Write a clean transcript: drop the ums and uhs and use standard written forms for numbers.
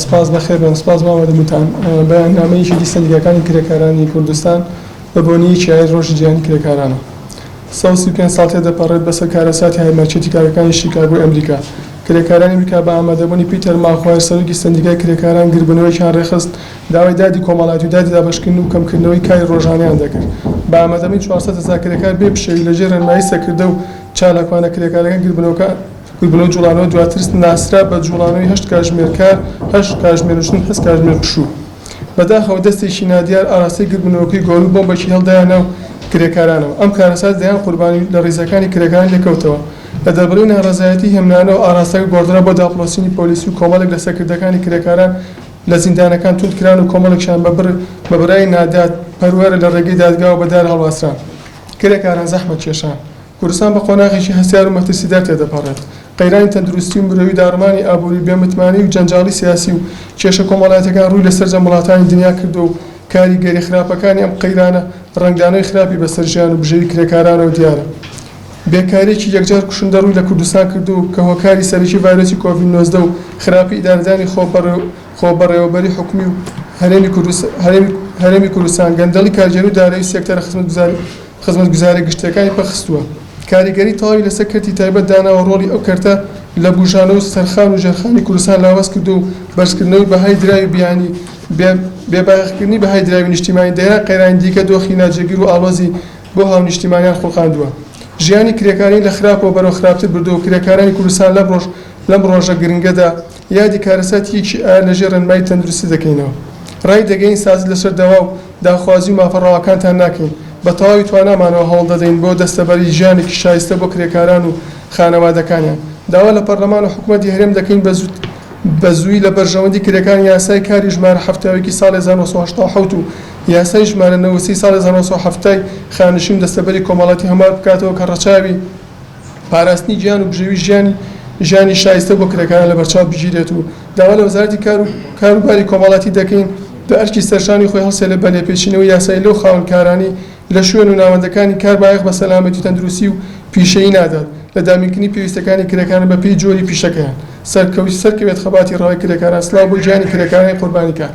سپاس بەخێر بێن. سپاس بۆ ئامادەبوونتان. بەیاننامەی یەکێتی سەندیکاکانی کرێکارانی کوردستان بە بۆنەی یەکی ئایار ڕۆژی جیهانی کرێکارانە. 135 ساڵ تێدەپەڕێت بەسەر کارەساتی هایمارکێتی کارگەکانی شیکاگۆی ئەمریکا. کرێکارانی ئەمریکا بە ئامادەبوونی پیتەر ماکوایر سەرۆکی سەندیکای کرێکاران گربوونەوەیەکیان ڕێکخست داوای دادی کۆمەڵایەتی و دادی دابەشکردن و کەمکردنەوەی کاری ڕۆژانەیان دەکرد. بە ئامادەبوونی 400 هەزار کرێکار بێ پشێوی لەژێر ڕێنمایی سەرکردە و چالاکوانە کرێکارەکان گربوونەوەکە گربوونەوە جوڵانەوە دواتر ناسرا بە جوڵانەوەی هەشت کاژمێر کار، هەشت کاژمێر نوشتن، هەشت کاژمێر پشوو. بەداخەوە دەستێکی نادیار ئاراستەی گربوونەوەکەی گۆڕی و بۆمبێکی هەڵدایە ناو کرێکارانەوە. ئەم کارەساتە دەیان قوربانی لە ڕیزەکانی کرێکاران لێکەوتەوە. لە دەربڕینی ناڕەزایەتی هێمنانەوە ئاراستەکە گۆڕدرا بۆ داپڵۆسینی پۆلیسی و کۆمەڵێک لە سەرکردەکانی کرێکاران لە زیندانەکان توند کران و کۆمەڵێکیان بە بە بڕیاری نادادپەروەرە لە ڕێگەی دادگاوە بە دار هەڵواسران. کرێکاران زەحمەتکێشان. کوردستان بە قۆناغێکی هەستیار و مەترسیدار تێدەپەڕێت. قەیرانی تەندروستی و مرۆیی و داڕمانی ئابووری و بێمتمانەیی و جەنجاڵی سیاسی و کێشە کۆمەڵایەتیەکان ڕووی لە سەرجەم وڵاتانی دنیا کردووە و کاریگەریە خراپەکانی ئەم قەیرانە ڕەنگدانەوەی خراپی بەسەر ژیان و بژێوی کرێکارانەوە دیارە. بێکارییەکی یەکجار کوشندە ڕووی لە کوردستان کردووە و کە هۆکاری سەرەکی ڤایرۆسی کۆڤید 19 و خراپی ئیدارەدانی خۆبەڕێوەبەری حکومی و هەرێمی کوردستان، گەندەڵی کارگێری و دارایی و سێکتەرە خزمەتگوزارییە گشتییەکانی پەکخستووە، کاریگەری تەواوی لەسەر کەرتی تایبەت داناوە، ڕۆڵی ئەو کەرتە لە بوژانەوە و سەرخان و ژێرخانی کوردستان لاواز کردووە و بەرزکردنەوەی بەهای دراوی بیانی، بێبایەخکردنی بەهای دراوی نیشتیمانی، دەیان قەیرانی دیکە دۆخی ناجێگیر و ئاڵۆزی بۆ هاونیشتیمانیان خوڵقاندووە. ژیانی کرێکارانی لە خراپەوە بەرەو خراپتر بردووە و کرێکارانی کوردستان لەم ڕۆژ لەم ڕۆژە گرنگەدا یادی کارەساتی یەکی ئایار لە ژێر ڕێنمایی تەندروستی دەکەینەوە. ڕایدەگەیەنین سازش لەسەر داوا و داخوازی و مافە ڕەواکانتان ناکەین. بە تەواوی توانامانەوە هەوڵ دەدەین بۆ دەستەبەری ژیانێکی شایستە بۆ کرێکاران و خانەوادەکانیان. داوا لە پەرلەمان و حکومەتی هەرێم دەکەین بە بە زوویی لە بەرژەوەندی کرێکاران یاسای کاری ژمارە 71 ی ساڵی 1987 و یاسای ژمارە 93 ی ساڵی 1970 ی خانەنشین و دەستەبەری کۆمەڵایەتی هەموار بکاتەوە کە ڕەچاوی پاراستنی گیان و بژێوی ژیانی ژیانی شایستە بۆ کرێکاران لەبەرچاو بگیرێت و داوا لە وەزارەتی کار و کاروباری کۆمەڵایەتی دەکەین بە ئەرکی سەرشانی خۆی هەڵسێ لە بە لێپێچینەوەی یاسایی لەو خاوەنکارانەی لە شوێن و ناوەندەکانی کار بایەخ بە سەلامەتی و تەندروستی و پیشەیی نادات لە دابینکردنی پێویستیەکانی کرێکاران بە پێی جۆری پیشەکەیان. سەرکەوێت خەباتی ڕەوای کرێکاران سڵاو بۆ گیانی کرێکارانی قوربانی کار.